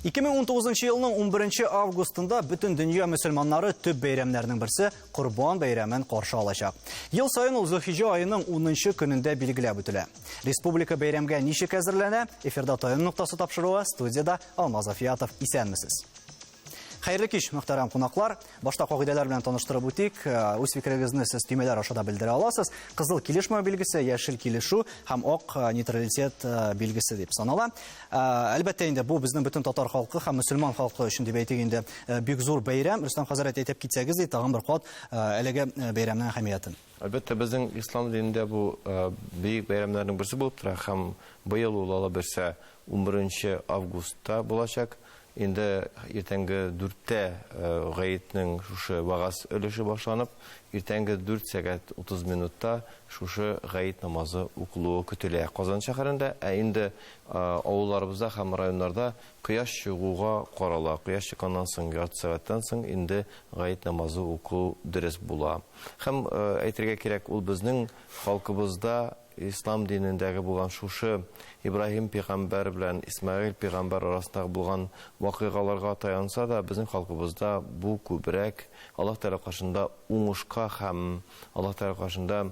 2019 елның 11 августында бөтен дөнья мөселманнары төп бәйрәмнәрнең берсе Корбан бәйрәмен каршы алачак. Ел саен ул Зөлхиҗә аеның 10 көнендә билгеләп үтелә. Республика бәйрәмгә ничек әзерләнә? Эфирда Таяну ноктасы тапшыруы, студиядә Алмаз Афиятов. Исәнмесез. Хәерле кич, мөхтәрәм кунаклар. Башта кагыйдәләр белән таныштырып үтик. Үз фикерегезне сез төймәләр аша да белдерә аласыз. Кызыл килешмәү билгесе, яшел килешү һәм ак нейтралитет билгесе дип санала. Әлбәттә инде бу безнең бөтен татар халкы һәм мөселман халкы өчен дип әйтик инде бик зур бәйрәм. Рөстәм хәзрәт, әйтеп китсәгез ди, тагын бер кат әлеге бәйрәмнең әһәмиятен. Әлбәттә, безнең ислам динендә бу бөек бәйрәмнәрнең берсе булып тора һәм быел ул алаберсә 11 августта булачак. Инде иртәнге дүрттә гаетнең шушы вәгазь өлеше башланып, иртәнге дүрт сәгать 30 минутта шушы гает намазы укылуы көтелә Казан шәһәрендә. Ә инде авылларыбызда һәм районнарда кояш чыгуга карала. Кояш чыкканнан соң, ярты сәгатьтән соң инде гает намазы уку дөрес була. Һәм әйтергә кирәк, ул безнең халкыбызда Ислам динендәге булган шушы Ибраһим пигамбәр белән Исмәгыйль пигамбәр арасындагы булган вакыйгаларга таянса да, безнең халкыбызда бу күбрәк Аллаһ Тәгалә каршында уңышка һәм Аллаһ Тәгалә каршында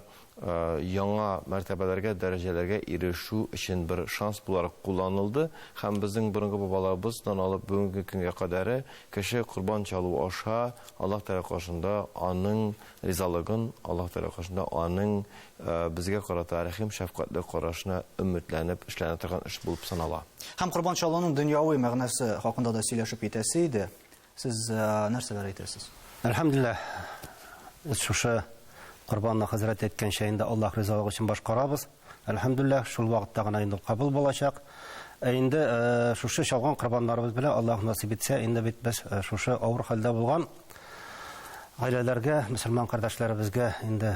яңа мәртәбәләргә, дәрәҗәләргә ирешү өчен бер шанс буларак кулланылды һәм безнең борынгы бабаларыбыздан алып бүгенге көнгә кадәре кеше корбан чалу аша Аллаһ Тәгалә каршында аның ризалыгын, Аллаһ Тәгалә каршында аның безгә карата рәхим-шәфкатьле карашына өметләнеп эшләнә торган эш булып санала. Һәм корбан чалуның дөньяви мәгънәсе хакында да сөйләшеп китәсе иде. Сез нәрсәләр әйтәсез? Әлхәмдүлилләһ, без шушы корбанны хәзрәт әйткәнчә инде Аллаһ ризалыгы өчен башкарабыз. Әлхәмдүлилләһ, шул вакытта гына инде ул кабул булачак. Ә инде шушы чалган корбаннарыбыз белән Аллаһ насыйп итсә, инде бит без шушы авыр хәлдә булган гаиләләргә, мөселман кардәшләребезгә инде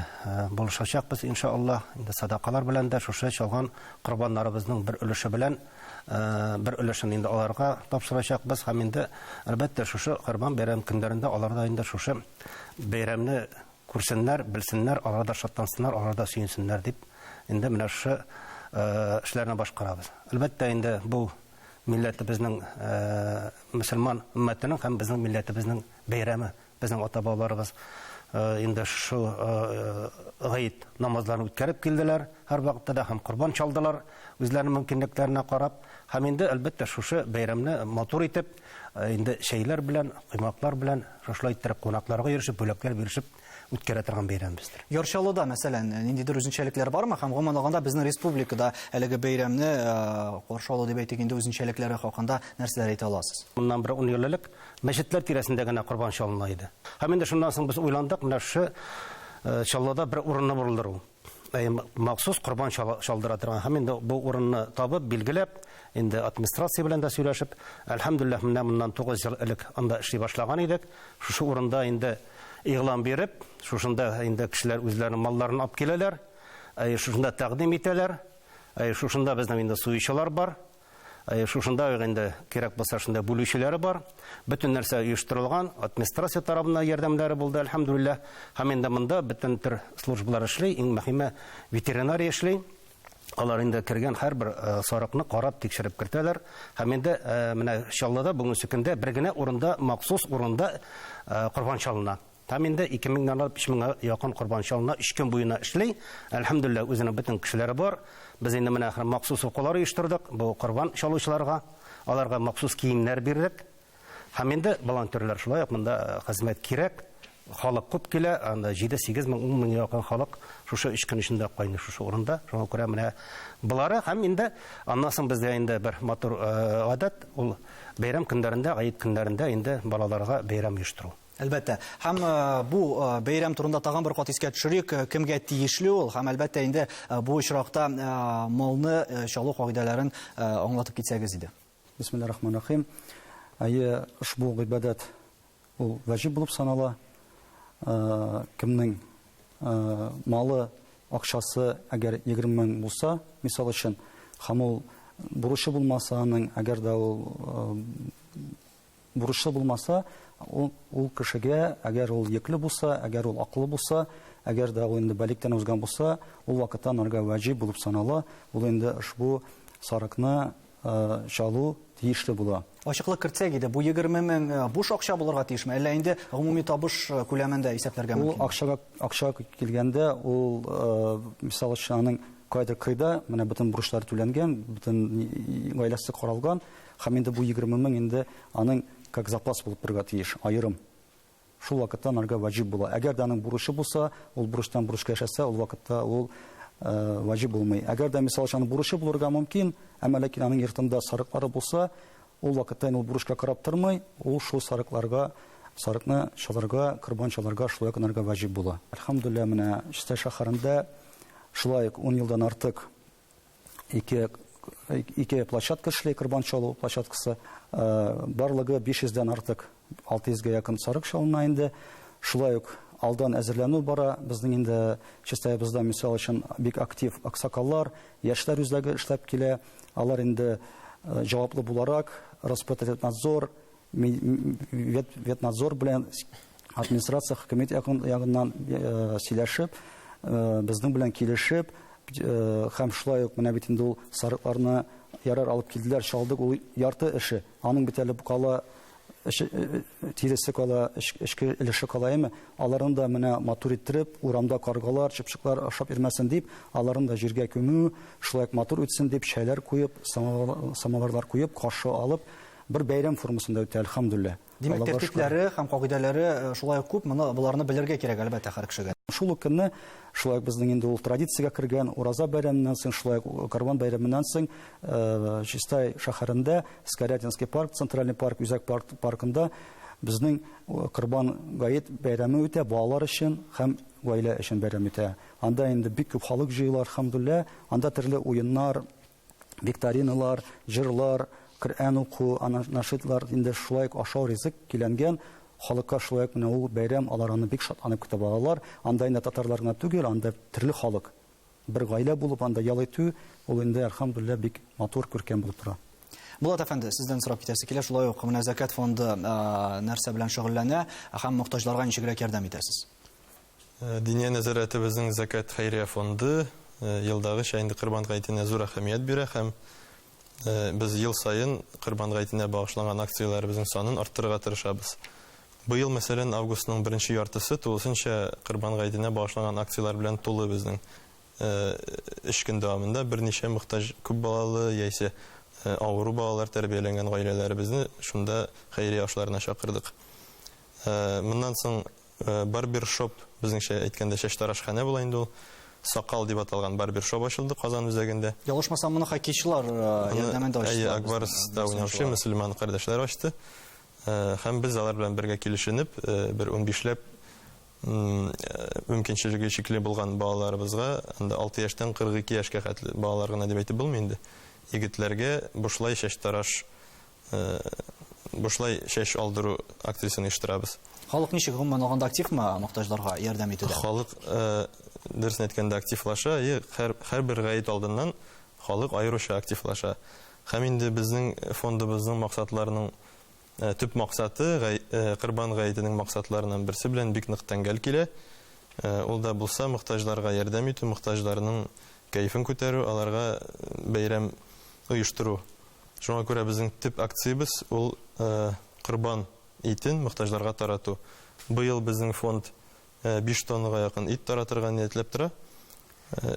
булышачакбыз, иншаллаһ. Инде садакалар белән дә шушы чалган корбаннарыбызның бер өлеше белән, бер өлешен инде аларга тапшырачакбыз һәм инде, әлбәттә, шушы Корбан бәйрәм көннәрендә алар да инде шушы бәйрәмне күрсеннәр, белсеннәр, алар да шатлансыннар, алар да сөенсеннәр дип, инде менә шушы эшләрне башкарабыз. Әлбәттә, инде бу милләтебезнең, мөселман өммәтенең һәм безнең милләтебезнең бәйрәме. Безнең ата-бабаларыбыз инде шул гает намазларын үткәреп килделәр һәрвакытта да һәм корбан чалдылар үзләренең мөмкинлекләренә карап. Һәм инде, әлбәттә, шушы бәйрәмне матур итеп, инде чәйләр белән, коймаклар белән, шушылай иттереп кунакларга йөрешеп, бүләкләр бирешеп үткәрә торган бәйрәмебездер. Яр Чаллыда, мәсәлән, ниндидер үзенчәлекләр бармы? Һәм гомумән алганда безнең республикада әлеге бәйрәмне каршы алу дип әйтик инде үзенчәлекләре хакында нәрсәләр әйтә аласыз? Моннан бер ун ел элек мәчетләр тирәсендә генә корбан чалына иде. Һәм инде шуннан соң без уйландык, менә шушы Чаллыда бер урынны булдыру. Махсус корбан чалдыра торган. Һәм инде бу урынны табып, билгеләп, инде администрация белән дә сөйләшеп, әлхәмдүлилләһ, менә моннан 9 ел элек анда эшли башлаган идек. Шушы урында инде игълан биреп, шушында инде кешеләр үзләренең малларын алып киләләр, шушында тәкъдим итәләр. Шушында безнең инде суючылар бар. Шушында ук инде кирәк булса шунда бүлүчеләре бар. Бөтен нәрсә оештырылган, администрация тарафыннан ярдәмнәре булды, әлхәмдүлилләһ. Һәм инде монда бөтен төр службалар эшли, иң мөһиме ветеринария эшли. Алар инде кергән һәрбер сарыкны карап, тикшереп кертәләр. Һәм инде менә Чаллыда бүгенге көндә бер генә урында, махсус урында корбан чалына. Һәм инде ике меңнән алып өч меңгә якын корбан чалына, өч көн буена эшли. Әлхәмдүлилләһ, үзенең бөтен кешеләре бар. Без инде менә махсус укулар оештырдык бу корбан чалучыларга. Аларга махсус киемнәр бирдек. Һәм инде волонтерлар шулай ук монда хезмәт кирәк. Халык күп килә, анда 7-8 мең, 10 меңгә якын халык шушы өч көн эчендә кайный шушы урында. Шуңа күрә менә болары һәм инде аннан соң бездә инде бер матур гадәт, ул бәйрәм көннәрендә, гает көннәрендә инде балаларга бәйрәм оештыру. Әлбәттә. Һәм бу бәйрәм турында тагын бер кат искә төшерик, кемгә тиешле ул һәм әлбәттә инде бу очракта малны чалу кагыйдәләрен аңлатып китсәгез иде. Бисмиллаһир рахманир рахим. Әйе, ошбу гыйбадәт ул вәҗиб булып санала. Кемнең малы, акчасы әгәр 20 мең булса, мисал өчен, һәм ул бурычы булмаса аның, әгәр дә ул бурычлы булмаса, ул, ул кешегә, әгәр ул йөкле булса, әгәр ул акыллы булса, әгәр дә ул инде балигътән узган булса, ул вакытта анарга вәҗиб булып санала, ул инде ошбу сарыкны чалу тиешле була. Ачыклык кертсәк иде, бу 20 мең буш акча булырга тиешме, әллә инде гомуми табыш күләмендә исәпләргә мөмкин? Ул акчага, акчага килгәндә, ул, мисал өчен, аның кайдыр кайда менә бөтен бурычлары түләнгән, бөтен гаиләсе каралган, һәм инде бу 20 мең инде аның как запас булып торырга тиеш, аерым. Шул вакытта анарга ваҗиб була. Әгәр дә аның бурычы булса, ул бурычтан бурычка яшәсә, ул вакытта ул ваҗиб булмый. Әгәр дә, мисал өчен, аның бурычы булырга мөмкин, әмма ләкин аның йортында сарыклары булса, ул вакытта инде ул бурычка карап тормый, ул шул сарыкларга, сарыкны чалырга, корбан чалырга шулай ук анарга ваҗиб була. Әлхәмдүлилләһ, менә Чистай шәһәрендә шулай ук 10 елдан артык ике площадка эшли, корбан чалу площадкасы. Барлыгы 500 дән артык, 600 гә якын сарык чалына инде. Шулай ук алдан әзерләнү бара. Безнең инде Чистаебызда, мисал өчен, бик актив аксакаллар, яшьләр үзләре эшләп килә. Алар инде җаваплы буларак Роспотребнадзор, ветнадзор белән администрация, хөкүмәт ягыннан сөйләшеп, безнең белән килешеп, һәм шулай ук менә бит инде ул сарыкларны ярар алып килделәр, чалдык, ул ярты эше. Аның бит әле кала тиресе кала, эчке өлеше кала әйме? Аларын да менә матур иттереп, урамда каргалар, чыпчыклар ашап йөрмәсен дип, аларын да җиргә күмү, шулай ук матур үтсен дип, чәйләр куеп, самоварлар куеп, каршы алып, бер бәйрәм формасында үтә, әлхәмдүлилләһ. Димәк, тәртипләре һәм кагыйдәләре шулай ук күп, моны боларны белергә кирәк, әлбәттә, һәр кешегә. Шул ук көнне, шулай ук безнең инде ул традициягә кергән Ураза бәйрәменнән соң, шулай ук Корбан бәйрәменнән соң, Чистай шәһәрендә Скарятинский парк, Центральный парк, Үзәк парк, паркында безнең Корбан гает бәйрәме үтә, балалар өчен һәм гаилә өчен бәйрәм үтә. Анда инде бик күп халык җыела, әлхәмдүлилләһ, анда төрле уеннар, викториналар, җырлар, Коръән уку, нашидлар, инде шулай ук ашау ризык көйләнгән, халыкка шулай ук менә ул бәйрәм, алар аны бик шатланып көтеп алалар. Анда инде татарлар гына түгел, анда төрле халык. Бер гаилә булып анда ял итү, ул инде, әлхәмдүлилләһ, бик матур, күркәм булып тора. Булат әфәнде, сездән сорап китәсе килә, шулай ук менә Зәкят фонды нәрсә белән шөгыльләнә һәм мохтаҗларга ничегрәк ярдәм итәсез? Диния нәзарәтебезнең Зәкят хәйрия фонды елдагыча инде Корбан гаетенә зур әһәмият бирә һәм без ел саен Корбан гаетенә багышланган акцияләребезнең санын арттырырга тырышабыз. Быел, мәсәлән, августның беренче яртысы тулысынча Корбан гаетенә багышланган акцияләр белән тулы безнең. Өч көн дәвамында берничә мохтаҗ күп балалы яисә авыру балалар тәрбияләнгән гаиләләребезне шунда хәйрия ашларына чакырдык. Моннан соң барбершоп, безнеңчә әйткәндә чәчтарашханә була инде ул. Сакал дип аталган барбершоп ачылды Казан үзәгендә. Ялгышмасам, моны хоккейчылар ярдәмендә ачтылар. Әйе, Акбарста уйнаучы мөселман кардәшләр ачты. Һәм без алар белән бергә килешенеп, бер унбишләп мөмкинчелеге чикле булган балаларыбызга, анда 6 яшьтән 42 яшькә хәтле балалар гына дип әйтеп булмый инде, егетләргә бушлай чәчтараш, бушлай чәч алдыру акциясен оештырабыз. Халык ничек, гомумән алганда активмы мохтаҗларга ярдәм итүдә? Халык, дөресен әйткәндә, активлаша. Һәрбер гает алдыннан халык аеруча активлаша. Һәм инде безнең фондыбызның максатларының төп максаты, Корбан гаетенең максатларыннан берсе белән бик нык тәңгәл килә. Ул да булса мохтаҗларга ярдәм итү, мохтаҗларның кәефен күтәрү, аларга бәйрәм оештыру. Шуңа күрә безнең төп акциябез ул корбан итен мохтаҗларга тарату. Быел безнең фонд 5 тоннага якын ит таратырга ниятләп тора.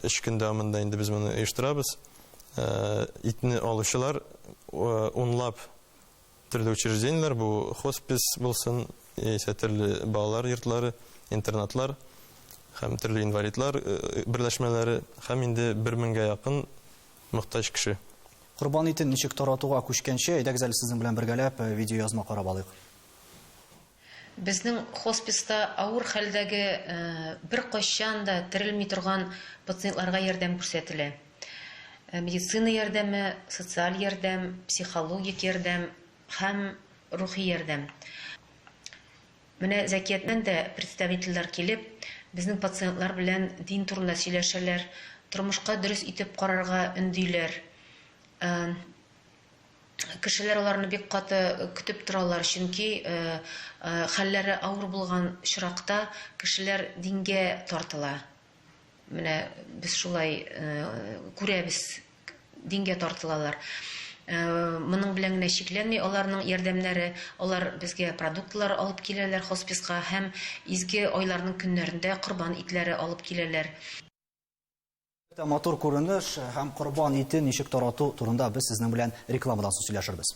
3 көн дәвамында инде без моны оештырабыз. Итне алучылар унлап төрле учреждениеләр, бу хоспис булсын, яисә төрле балалар йортлары, интернатлар һәм төрле инвалидлар берләшмәләре һәм инде 1000гә якын мохтаҗ кеше. Корбан итен ничек таратуга күчкәнче, әйдәгез әле сезнең белән бергәләп видеоязма карап алыйк. Безнең хосписта авыр хәлдәге бер кайчан да терелми торган пациентларга ярдәм күрсәтелә. Медицина ярдәме, социаль ярдәм, психологик ярдәм һәм рухи ярдәм. Менә Зәкиятнән дә представительләр килеп, безнең пациентлар белән дин турында сөйләшәләр, тормышка дөрес итеп карарга өндиләр. Кешеләр аларны бик каты көтеп торалар, чөнки хәлләре авыр булган очракта кешеләр дингә тартыла. Менә без шулай күрәбез, дингә тартылалар. Моның белән генә чикләнми аларның ярдәмнәре. Алар безгә продуктлар алып киләләр хосписка һәм изге айларның көннәрендә корбан итләре алып киләләр. Матур күренеш һәм корбан ите ничек тарату турында без сезнең белән рекламадан соң сөйләшербез.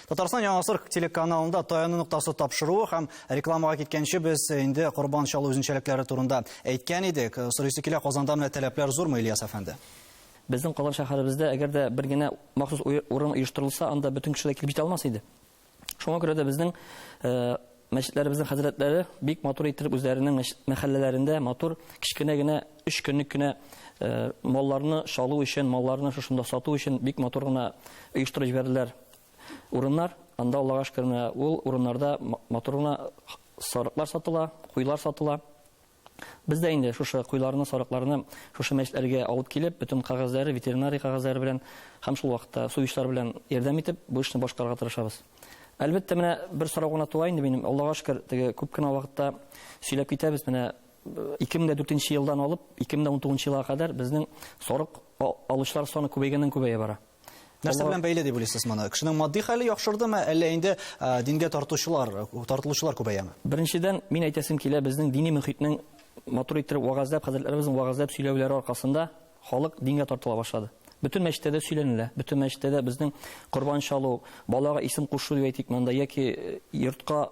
Татарстан Яңа Гасыр телеканалында таяну ноктасы тапшыруы һәм рекламага киткәнче без инде корбан чалу үзенчәлекләре турында әйткән идек. Сорыйсы килә, Казанда менә таләпләр зурмы, Ильяс әфәнде? Безнең Казан шәһәребездә әгәр дә бер генә махсус урын оештырылса, анда бөтен кеше дә килеп җитә алмас иде. Шуңа күрә дә безнең мәчетләребезнең хәзрәтләре бик матур иттереп үзләренең мәхәлләләрендә матур кечкенә генә 3 көнлек кенә малларны чалу өчен, малларны шушында сату өчен бик матур гына оештырып җибәрделәр. Урыннар, анда Аллага шөкер, менә ул урыннарда матур гына сарыклар сатыла, куйлар сатыла. Без дә инде шушы куйларны, сарыкларны шушы мәчетләргә алып килеп, бөтен кәгазьләре, ветеринария кәгазьләре белән һәм шул вакытта суючылар белән ярдәм итеп, бу эшне башкарырга тырышабыз. Әлбәттә, менә бер сорау гына туа инде минем. Аллага шөкер, теге күп кенә вакытта сөйләп китәбез, менә 2004 елдан алып 2019 елга кадәр безнең сарык алучылар саны күбәйгәннән-күбәя бара. Нәрсә белән бәйле дип уйлыйсыз моны? Кешенең матди хәле яхшырдымы, әллә инде дингә тартучылар, тартылучылар күбәяме? Беренчедән, мин әйтәсем килә, безнең дини мөхитнең матур иттереп вәгазьләп, хәзрәтләребезнең вәгазьләп сөйләүләре аркасында халык дингә тартыла башлады. Бөтен мәчеттә дә сөйләнелә, бөтен мәчеттә дә безнең корбан чалу, балага исем кушу дип әйтик монда, яки йортка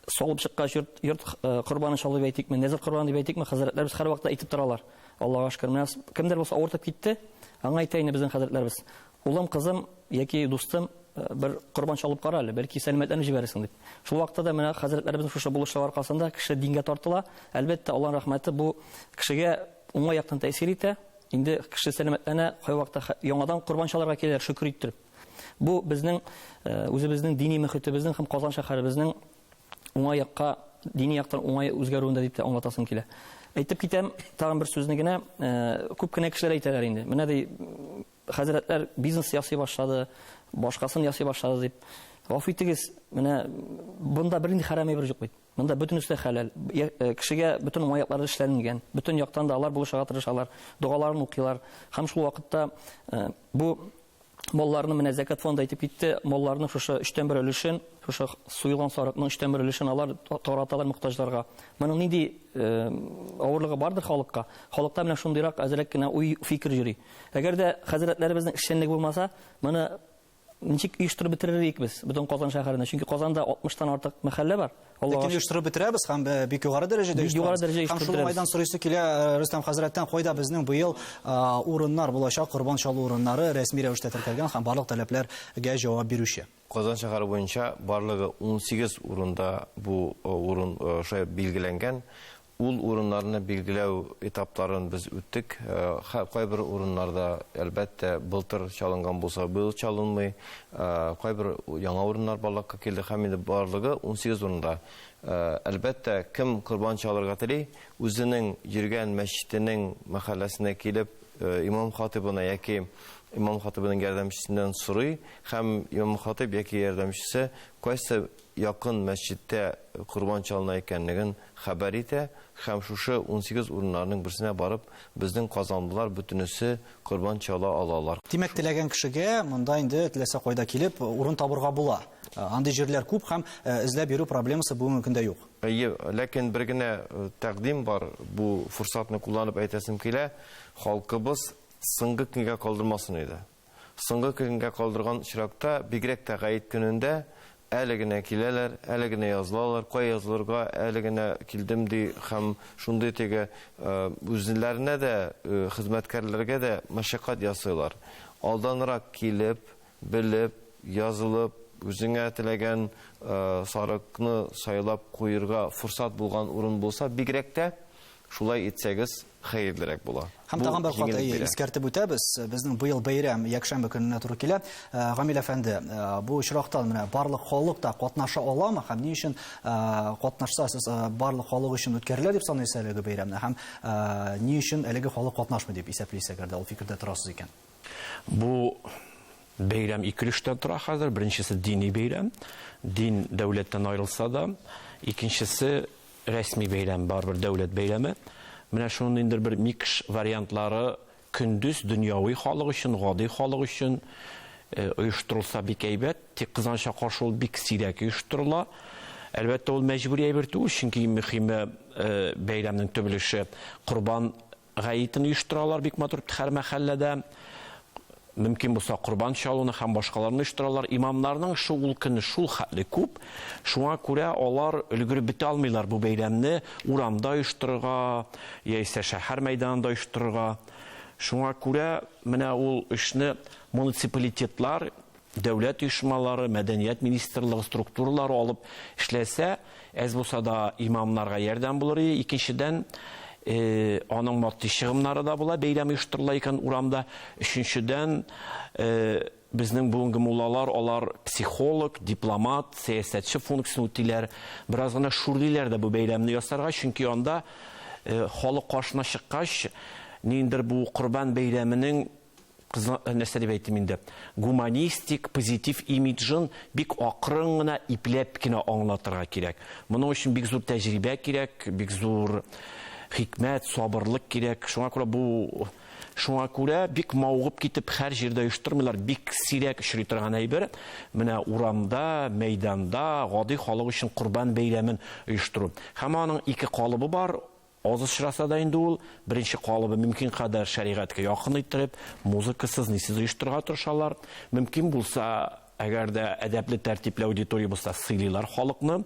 салып чыккач йорт, йорт корбаны чалу дип әйтикме, нәзер корбаны дип әйтикме, хәзрәтләребез һәрвакытта әйтеп торалар. Аллага шөкер, менә кемдер булса авыртып китте, аңа әйтә инде безнең хәзрәтләребез. Улым, кызым яки дустым, бер корбан чалып кара әле, бәлки сәламәтләнеп җибәрерсең дип. Шул вакытта да менә хәзрәтләребезнең шушы булышлыгы аркасында кеше дингә тартыла. Әлбәттә, Аллаһның рәхмәте бу кешегә уңай яктан тәэсир итә. Инде кеше сәламәтләнә, кайвакытта яңадан корбан чалырга киләләр, шөкер иттереп. Бу безнең үзебезнең дини мөхитебезнең һәм Казан шәһәребезнең уңай якка, дини яктан уңай үзгәрүендә дип тә аңлатасым килә. Әйтеп китәм, тагын бер сүзне генә, күп кенә кешеләр әйтәләр инде. Менә ди, хәзрәтләр бизнес ясый башлады, башкасын ясый башлады дип. Гафу итегез, менә бында бернинди хәрам әйбер юк бит. Монда бөтенесе дә хәләл. Кешегә бөтен уңай яклары эшләнелгән. Бөтен яктан да алар булышырга тырышалар, догаларын укыйлар. Һәм шул вакытта бу малларны менә зәкят фонды әйтеп китте, малларның шушы өчтән бер өлешен, шушы суелган сарыкның өчтән бер өлешен алар тараталар мохтаҗларга. Моның нинди авырлыгы бардыр халыкка? Халыкта менә шундыйрак әзрәк кенә уй, фикер йөри. Әгәр дә хәзрәтләребезнең эшчәнлеге булмаса, моны ничек оештырып бетерер идек без бөтен Казан шәһәрендә? Чөнки Казанда 60-тан артык мәхәллә бар. Ләкин оештырып бетерәбез һәм бик югары дәрәҗәдә Бик югары дәрәҗәдә Һәм шул уңайдан сорыйсы килә Рөстәм хәзрәттән, кайда безнең быел урыннар булачак, корбан чалу урыннары рәсми рәвештә теркәлгән һәм барлык таләпләргә җавап бирүче? Казан шәһәре буенча барлыгы 18 урында бу урын шулай билгеләнгән. Ул урыннарны билгеләү этапларын без үттек. Кайбер урыннарда, әлбәттә, былтыр чалынган булса, быел чалынмый. Кайбер яңа урыннар барлыкка килде һәм инде барлыгы 18 урында. Әлбәттә, кем корбан чалырга тели, үзенең йөргән мәчетенең мәхәлләсенә килеп, имам хатибына яки имам хатибының ярдәмчесеннән сорый һәм имам хатиб яки ярдәмчесе кайсы якын мәчеттә корбан чалына икәнлеген хәбәр итә һәм шушы 18 урыннарның берсенә барып, безнең казанлылар бөтенесе корбан чала алалар. Димәк, теләгән кешегә монда инде теләсә кайда килеп урын табырга була. Андый җирләр күп һәм эзләп йөрү проблемасы бүгенге көндә юк. Әйе, ләкин бер генә тәкъдим бар, бу форсатны кулланып әйтәсем килә, халкыбыз соңгы көнгә калдырмасын иде. Соңгы көнгә калдырган очракта, бигрәк тә гает көнендә, әле генә киләләр, әле генә язылалар, кая язылырга, әле генә килдем ди һәм шундый теге үзләренә дә, хезмәткәрләргә дә мәшәкать ясыйлар. Алданрак килеп, белеп, язылып, үзеңә теләгән сарыкны сайлап куерга форсат булган урын булса, бигрәк тә шулай итсәгез хәерлерәк була. Һәм тагын бер кат искәртеп үтәбез, безнең быел бәйрәм якшәмбе көненә туры килә. Гамил әфәнде, бу очракта менә барлык халык та катнаша аламы һәм ни өчен катнашса сез барлык халык өчен үткәрелә дип саныйсыз әлеге бәйрәмне һәм ни өчен әлеге халык катнашмый дип исәплисез, әгәр дә ул фикердә торасыз икән? Бу бәйрәм ике өлештән тора хәзер. Беренчесе дини бәйрәм, дин дәүләттән аерылса да, икенчесе рәсми бәйрәм, барыбер дәүләт бәйрәме. Менә шундый бер микш вариантлары көндез дөньяви халык өчен, гади халык өчен оештырылса бик әйбәт. Тик кызганычка каршы ул бик сирәк оештырыла. Әлбәттә, ул мәҗбүри әйбер түгел, чөнки мөһиме бәйрәмнең төп өлеше Корбан гаетен оештыралар бик матур һәр мәхәлләдә. Мөмкин булса корбан чалуны һәм башкаларны оештыралар. Имамнарның эше ул көнне шул хәтле күп, шуңа күрә алар өлгереп бетә алмыйлар бу бәйрәмне урамда оештырырга, яисә шәһәр мәйданында оештырырга. Шуңа күрә менә ул эшне муниципалитетлар, дәүләт оешмалары, мәдәният министрлыгы структуралары алып эшләсә, әз булса да имамнарга ярдәм булыр иде. Икенчедән, аның матди чыгымнары да була, бәйрәм оештырыла икән урамда. Өченчедән, безнең бүгенге муллалар, алар психолог, дипломат, сәясәтче функциясен үтиләр. Бераз гына шүрлиләр дә бу бәйрәмне ясарга, чөнки анда халык каршына чыккач, ниндидер бу Корбан бәйрәменең нәрсә дип әйтим инде, гуманистик, позитив имиджын бик акрын гына, ипләп кенә аңлатырга кирәк. Моның өчен бик зур тәҗрибә кирәк, бик зур хикмәт, сабырлык кирәк. Шуңа күрә бу, шуңа күрә бик мавыгып китеп һәр җирдә оештырмыйлар, бик сирәк очрый торган әйбер. Менә урамда, мәйданда гади халык өчен Корбан бәйрәмен оештыру. Һәм аның ике калыбы бар. Аз очраса да инде ул беренче калыбы мөмкин кадәр шәригатькә якын иттереп, музыкасыз, нисез оештырырга тырышалар. Мөмкин булса, әгәр дә әдәпле, тәртипле аудитория булса, сыйлыйлар халыкны.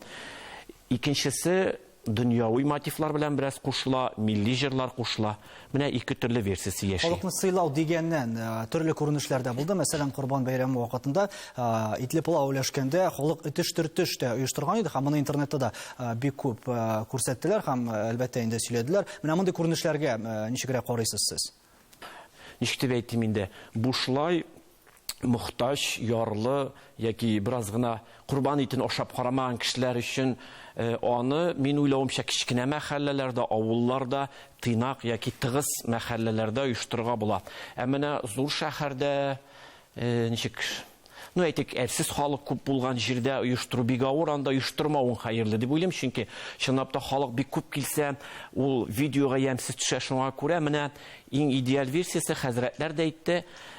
Икенчесе дөньяви мотивлар белән бераз кушыла, милли җырлар кушыла. Менә ике төрле версиясе яши. Халыкны сыйлау дигәннән төрле күренешләр дә булды. Мәсәлән, Корбан бәйрәме вакытында итле пылау өләшкәндә халык этеш-төртеш тә оештырган иде һәм моны интернетта да бик күп күрсәттеләр һәм, әлбәттә, инде сөйләделәр. Менә мондый күренешләргә ничегрәк карыйсыз сез? Ничек дип әйтим инде, бушлай мохтаҗ, ярлы яки бераз гына корбан итен ашап карамаган кешеләр өчен аны, мин уйлавымча, кечкенә мәхәлләләрдә, авылларда, тыйнак яки тыгыз мәхәлләләрдә оештырырга була. Ә менә зур шәһәрдә, ничек, ну, әйтик, әрсез халык күп булган җирдә оештыру бик авыр, анда оештырмавың хәерле дип уйлыйм, чөнки чынлап та халык бик күп килсә, ул видеога ямьсез төшә. Шуңа күрә менә иң идеаль версиясе, хәзрәтләр дә әйтте,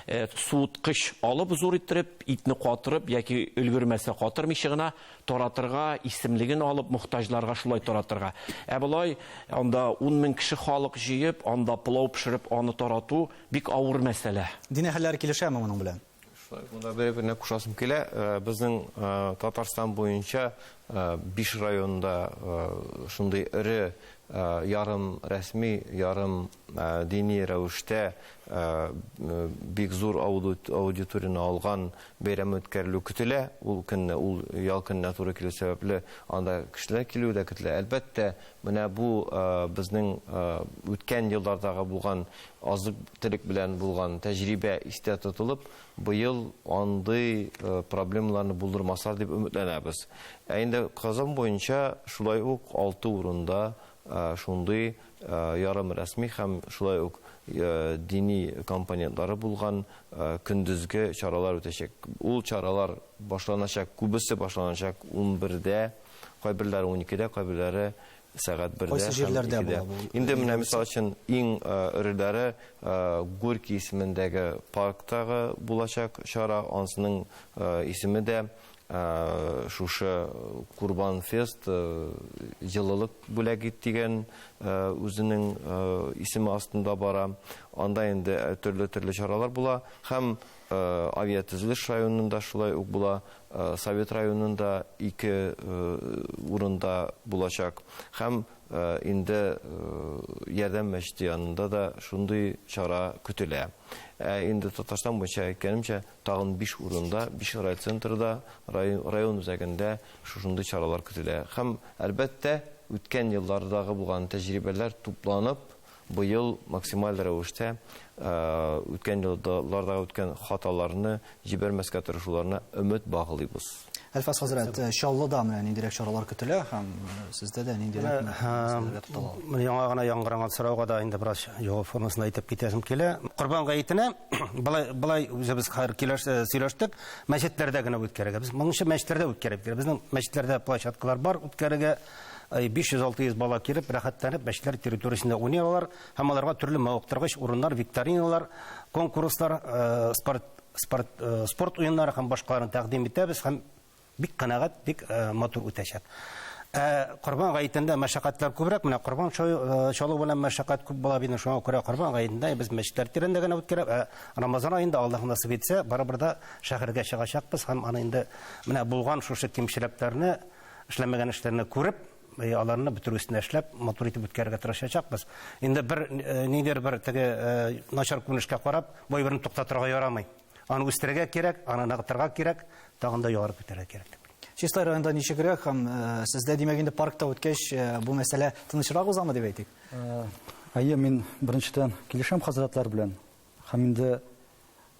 суыткыч алып зур иттереп, итне катырып яки өлгермәсә катырмыйча гына таратырга, исемлеген алып мохтаҗларга шулай таратырга. Ә болай анда 10 мең кеше халык җыеп, анда пылау пешереп, аны тарату бик авыр мәсьәлә. Дин әһелләре килешәме моның белән? Шулай, монда бер-беренә кушасым килә. Безнең Татарстан буенча 5 районда шундый эре ярым рәсми, ярым дини рәвештә бик зур аудиторияне алган бәйрәм үткәрелү көтелә. Ул көнне, ул ял көненә туры килү сәбәпле анда кешеләр килү дә көтелә. Әлбәттә, менә бу безнең үткән еллардагы булган азык-төлек белән булган тәҗрибә истә тотылып, быел андый проблемаларны булдырмаслар дип өметләнәбез. Ә инде Казан буенча шулай ук 6 урында шундый ярым рәсми һәм шулай ук дини компонентлары булган көндезге чаралар үтәчәк. Ул чаралар башланачак, күбесе башланачак 11-дә, кайберләре 12-дә, кайберләре сәгать 1-дә Кайсы һәм җирләрдә 2-дә. була бу? Инде менә мисал өчен иң өреләре Горький исемендәге парктагы булачак чара, ансының исеме дә шушы Курбан фест, җылылык бүләк ит дигән үзенең исеме астында бара. Анда инде төрле-төрле чаралар була һәм авиатөзелеш районында шулай ук була, Совет районында 2 урында булачак һәм инде Ярдәм мәчете янында да шундый чара көтелә. Ә инде Татарстан буенча әйткәнемчә, тагын 5 урында, 5 райцентрда, район үзәгендә шушындый чаралар көтелә. Һәм әлбәттә, үткән еллардагы булган тәҗрибәләр тупланып, быел максималь рәвештә үткән еллардагы үткән хаталарны җибәрмәскә тырышуларына өмет баглыйбыз. Әлфәс хәзрәт, Чаллыда менә ниндирәк чаралар көтелә һәм сездә дә ниндирәк мәсьәләләр тотыла? Менә яңа гына яңгыраган сорауга да инде бераз җавап формасында әйтеп китәсем килә. Корбан гаетенә былай үзебез хәзер сөйләштек, мәчетләрдә генә үткәрергә. Без моңынча мәчетләрдә үткәреп киләбез. Безнең мәчетләрдә площадкалар бар үткәрергә. 500-600 бала килеп, рәхәтләнеп мәчетләр территориясендә уйный алалар һәм аларга төрле мавыктыргыч урыннар, викториналар, конкурслар, спорт, спорт, спорт уеннары һәм башкаларын тәкъдим итәбез һәм бик канәгать, бик матур үтәчәк. Ә Корбан гаетендә мәшәкатьләр күбрәк, менә корбан чалу белән мәшәкать күп була бит, шуңа күрә Корбан гаетендә без мәчетләр тирәндә генә үткәрәбез. Ә Рамазан аенда Аллаһ насыйп итсә, барыбер дә шәһәргә чыгачакбыз һәм аны инде менә булган шушы кимчелекләрне, эшләмәгән эшләрне күреп, аларны бетерү өстендә эшләп, матур итеп үткәрергә тырышачакбыз. Инде бер нидер бер теге начар күренешкә карап, бу әйберне туктатырга ярамый. Аны үстерергә кирәк, аны ныгытырга кирәк, тагын да югары күтәрергә кирәк. Чистай районында ничегрәк һәм сездә, димәк, инде паркта үткәч, бу мәсьәлә тынычрак узамы дип әйтик? Әйе, мин беренчедән килешәм хәзрәтләр белән. Һәм инде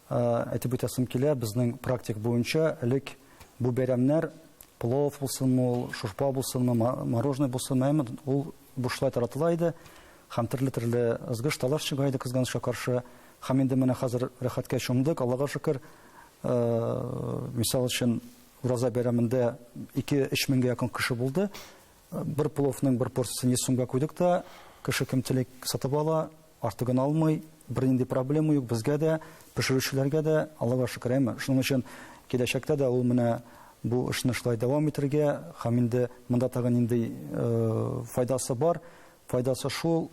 әйтеп үтәсем килә, безнең практик буенча элек бу бәйрәмнәр плов булсынмы ул, шурпа булсынмы, мороженое булсынмы, әмма ул бушлай таратыла иде. Һәм төрле-төрле ызгыш, талаш чыга иде, кызганычка каршы. Һәм инде менә хәзер рәхәткә чумдык, Аллага шөкер. Мисал өчен, Ураза бәйрәмендә 2-3 меңгә якын кеше булды. Бер пловның бер порциясен 100 сумга куйдык та, кеше кем тели сатып ала, артыгын алмый, бернинди проблема юк безгә дә, пешерүчеләргә дә, Аллага шөкер, әйме. Шуның өчен киләчәктә дә ул менә бу эшне шулай дәвам итәргә һәм инде монда тагын нинди файдасы бар? Файдасы шул,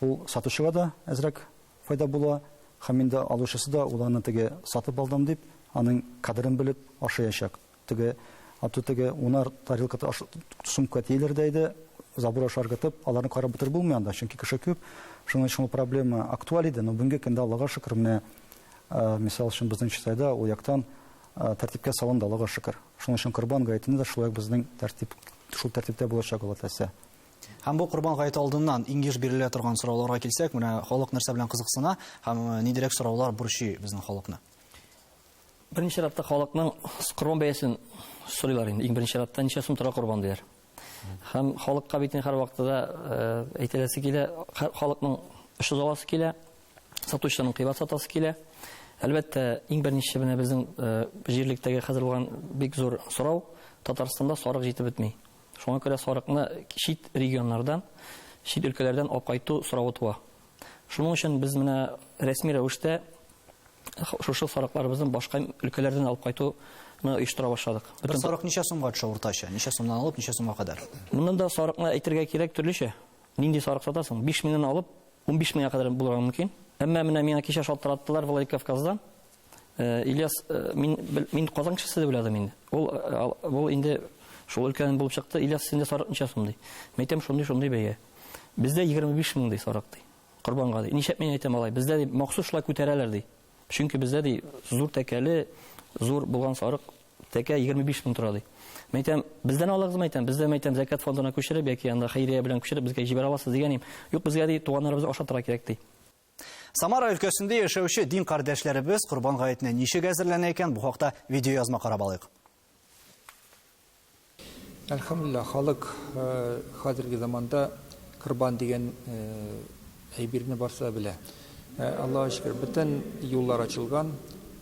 ул сатучыга да әзрәк файда була һәм инде алучысы да ул аны теге сатып алдым дип, аның кадерен белеп ашаячак. Теге, а то теге унар тарелка аш, сумка тиелер дә иде, забор аша ыргытып, аларны карап бетереп булмый анда, чөнки кеше күп. Шуның өчен ул проблема актуаль иде, но бүгенге көндә Аллага шөкер, менә, мисал өчен, безнең Чистайда ул яктан тәртипкә салынды, Аллага шөкер. Шуның өчен Корбан гаетендә дә шулай ук безнең тәртип, шул тәртиптә булачак, Алла теләсә. Һәм бу Корбан гаете алдыннан иң еш бирелә торган сорауларга килсәк, менә халык нәрсә белән кызыксына һәм ниндирәк сораулар борчый безнең халыкны? Беренче чиратта халыкның корбан бәясен сорыйлар инде. Иң беренче чиратта ничә сум тора корбан диләр. Һәм халыкка бит инде һәрвакытта да әйтеләсе килә, халыкның очсыз аласы килә, сатучының кыйбат сатасы килә. Әлбәттә, иң беренче менә безнең җирлектәге хәзер булган бик зур сорау, Татарстанда сарык җитеп бетми. Шуңа күрә сарыкны чит регионнардан, чит өлкәләрдән алып кайту соравы туа. Шуның өчен без менә рәсми рәвештә шушы сарыкларыбызны башка өлкәләрдән алып кайтуны оештыра башладык. Бер сарык ничә сумга төшә уртача? Ничә сумнан алып, ничә сумга кадәр? Моннан да сарыкны әйтергә кирәк төрлечә. Нинди сарык сатасың? 5 меңнән алып 15 меңгә кадәр булырга мөмкин. Әмма менә миңа кичә шалтыраттылар Владикавказдан. Ильяс, мин мин Казан кешесе дип уйладым инде. Ул ул инде шул өлкәнең булып чыкты. Ильяс, синдә сарык ничә сум ди. Мин әйтәм, шундый шундый бәя. Бездә 25 мең ди сарык ди. Корбанга ди. Нишләп мин әйтәм алай? Бездә ди махсус шулай күтәрәләр ди. Чөнки бездә ди зур тәкәле, зур булган сарык тәкә 25 мең тора ди. Мин әйтәм, бездән алыгыз, мин әйтәм, бездә, мин әйтәм, зәкят фондына күчереп яки анда хәйрия белән күчереп безгә җибәрә аласыз дигән идем. Юк, безгә ди туганнарыбыз ашатырга кирәк ди. Самара өлкәсендә яшәүче дин кардәшләребез Корбан гаетенә ничек әзерләнә икән, бу хакта видеоязма карап алыйк. Әлхәмдулилла, халык хәзерге заманда корбан дигән әйберне барсы да белә. Аллаһуга шөкер, бөтен юллар ачылган.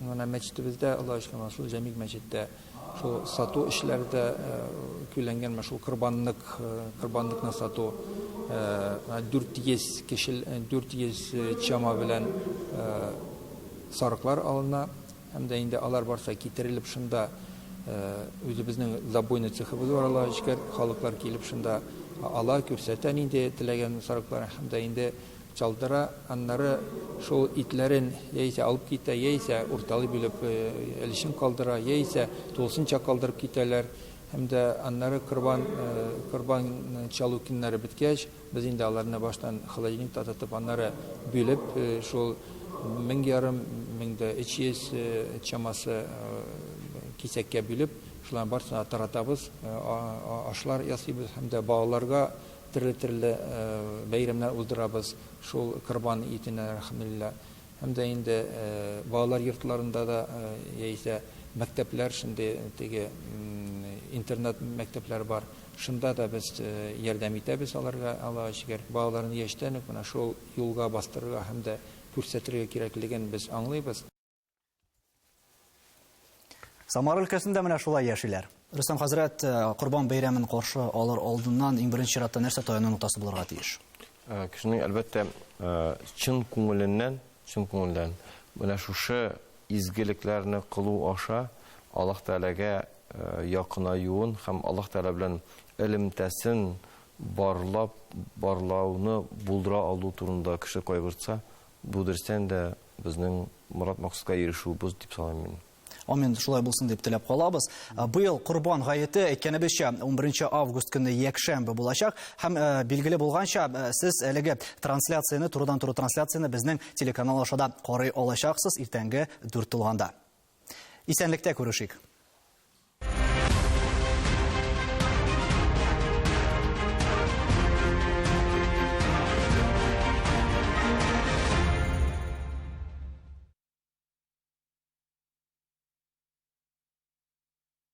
Менә мәчетебездә, Аллаһуга шөкер, менә шул Җәмигъ мәчеттә шул сату эшләре дә көйләнгән, менә шул корбанлык, корбанлыкны сату 400 кеше, 400 чама белән сарыклар алына. Һәм дә инде алар барса китерелеп шунда үзебезнең забойный цехыбыз бар, Аллаһуга шөкер, халыклар килеп шунда ала, күрсәтә нинди теләгән сарыкларын һәм дә инде Чалдыра, аннары шул итләрен яисә алып китә, яисә урталый бүлеп өлешен калдыра, яисә тулысынча калдырып китәләр. Һәм дә аннары корбан, корбан чалу көннәре беткәч, без инде аларны баштан холодильникта тотып, аннары бүлеп, шул 1500, 1300 чамасы кисәккә бүлеп, шуларның барысына таратабыз, ашлар ясыйбыз һәм дә балаларга Төрле-төрле бәйрәмнәр уздырабыз шул корбан итенә, әлхәмдүлилләһ. Һәм дә инде балалар йортларында да яисә мәктәпләр шундый теге интернат мәктәпләр бар. Шунда да без ярдәм итәбез аларга, Аллага шөкер. Балаларны яшьтән үк менә шул юлга бастырырга һәм дә күрсәтергә кирәклеген без аңлыйбыз. Самара өлкәсендә менә шулай яшиләр. Рөстәм хәзрәт, Корбан бәйрәмен каршы алыр алдыннан иң беренче чиратта нәрсә таяну ноктасы булырга тиеш? Кешенең, әлбәттә, чын күңеленнән, чын күңелдән менә шушы изгелекләрне кылу аша Аллаһ Тәгаләгә якынаюын һәм Аллаһ Тәгалә белән элемтәсен барлап, барлауны булдыра алу турында кеше кайгыртса, бу дөрестән дә безнең морад-максатка ирешүебез дип саныйм мин. Амин, шулай булсын дип теләп калабыз. Быел Корбан гаете, әйткәнебезчә, 11 август көнне якшәмбе булачак. Һәм билгеле булганча, сез әлеге трансляцияне, турыдан-туры трансляцияне безнең телеканал аша да карый алачаксыз иртәнге 4 тулганда. Исәнлектә күрешик.